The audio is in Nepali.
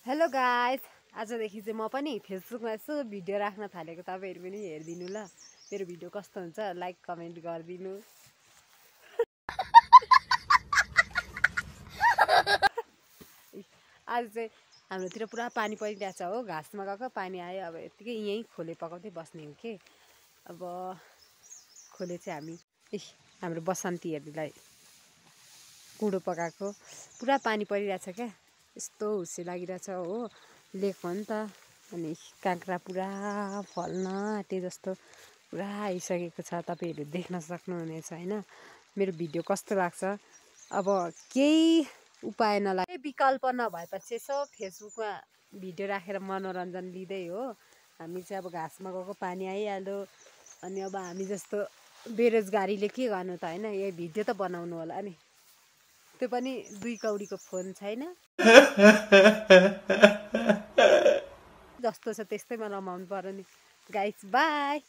हेलो गाइस, आजदेखि चाहिँ म पनि फेसबुकमा यसो भिडियो राख्न थालेको। तपाईहरु पनि हेरिदिनु ल। मेरो भिडियो कस्तो हुन्छ लाइक कमेन्ट गरिदिनु। आज चाहिँ हाम्रोतिर पुरा पानी परिरहेछ हो। घाँसमा गएको पानी आयो। अब यतिकै यहीँ खोले पकाउँदै बस्ने हो के। अब खोले चाहिँ हामी हाम्रो बसन्तीहरुलाई कुडो पकाएको। पुरा पानी परिरहेछ क्या। यस्तो हुस्से लागिरहेछ हो। लेक हो नि त। अनि काँक्रा पुरा फल्न आँटे जस्तो पुरा आइसकेको छ। तपाईहरु देख्न सक्नुहुनेछ हैन। मेरो भिडियो कस्तो लाग्छ। अब केही उपाय नलागे विकल्प नभएपछि यसो फेसबुकमा भिडियो राखेर मनोरञ्जन लिँदै हो। हामी चाहिँ अब घाँसमा गएको पानी आइहाल्यो। अनि अब हामी जस्तो बेरोजगारीले के गर्नु त हैन। यही भिडियो त बनाउनु होला नि। त्यो पनि 2 कौडीको फोन छैन। जस्तो छ त्यस्तैमा रमाउनु पर्यो नि। Guys by.